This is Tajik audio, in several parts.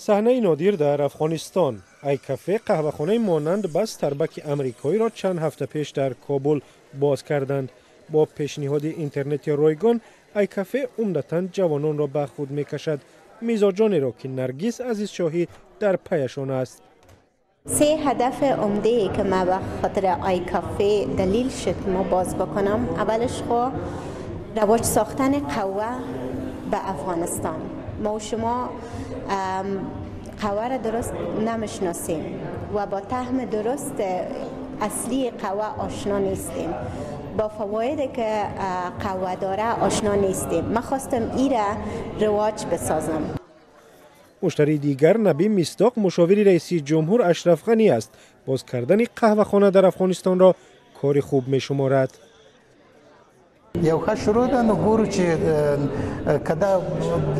Саҳнаи нодир дар Афғонистон. Ай-кафе, қаҳвахонаи монанд ба Старбаки амрикоиро чанд ҳафта пеш дар Кобул боз карданд. Бо пешниҳоди интернети ройгон, Ай-кафе умдатан ҷавононро ба худ мекашад, мизоҷонеро ки Наргис Азизшоҳӣ дар пайашон аст. سه هدف عمده که ما به خاطر آی کافه دلیل شد ما باز بکنم، اولش خو رواج ساختن قهوه به افغانستان. ما و شما قهوه را درست نمیشناسیم و با طعم درست اصلی قهوه آشنا نیستیم، با فواید که قهوه داره آشنا نیستیم. من خواستم ایره رواج بسازم. Муштарии дигар Набӣ Мисдоқ, мушовири раиси ҷумҳур Ашраф Ғанӣ аст. Боз кардани қаҳвахона дар Афғонистонро кори хуб мешуморад. یو ښه شروع ده، نو ګورو چې که دا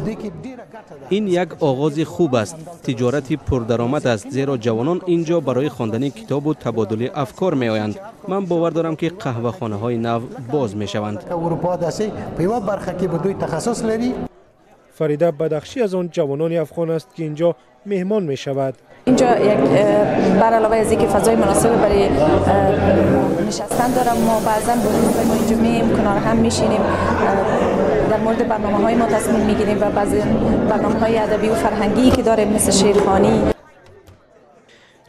دې کې ډېره ګټه ده. Ин як оғози хуб аст. Тиҷорати пурдаромад аст, зеро ҷавонон ин ҷо барои хондани китобу табодули афкор меоянд. Ман бовар дорам, ки қаҳвахонаҳои нав боз мешаванд. که اروپا داسې په یوه برخه کې به دوی تخصص لري. Фарида Бадахшӣ аз он ҷавонони афғон аст, ки инҷо меҳмон мешавад. اینجا یک بر علاوه از اینکه فضای مناسب برای نشستن دارم، ما بعضا با دوستای ما اینجا میم، کنار هم میشینیم، در مورد برنامه های ما تصمیم میگیریم و بعضی برنامه های ادبی و فرهنگی که داریم مثل شعرخوانی.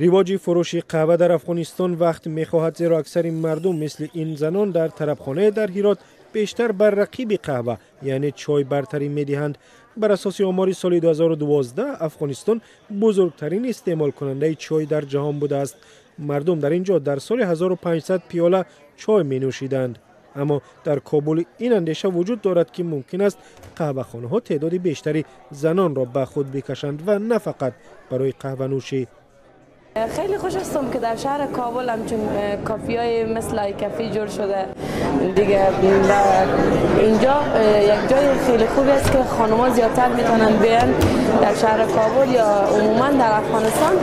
Ривоҷи фурӯши қаҳва дар Афғонистон вақт мехоҳад, зеро аксари мардум, мисли ин занон дар тарабхонае дар Ҳирот, бештар бар рақиби қаҳва, яъне чой, бартарӣ медиҳанд. Бар асоси омори соли 2012, Афғонистон бузургтарин истеъмолкунандаи чой дар ҷаҳон будааст. Мардум дар ин ҷо дар соли 1500 пиёла чой менӯшиданд. Аммо дар Кобул ин андеша вуҷуд дорад, ки мумкин аст қаҳвахонаҳо теъдоди бештари занонро ба худ бикашанд ва на фақат барои қаҳванӯшӣ. خیلی خوش هستم که در شهر کابل همچون کافی های مثل آی کافی جور شده دیگه و اینجا یک جای خیلی خوبی است که خانم‌ها زیادتر میتونن بیان. در شهر کابل یا عموما در افغانستان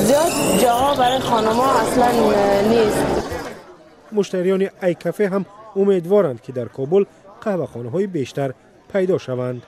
زیاد جاها برای خانم‌ها اصلا نیست. Муштариёни Ай-кафе ҳам умедворанд, ки дар Кобул қаҳвахонаҳои бештар пайдо шаванд.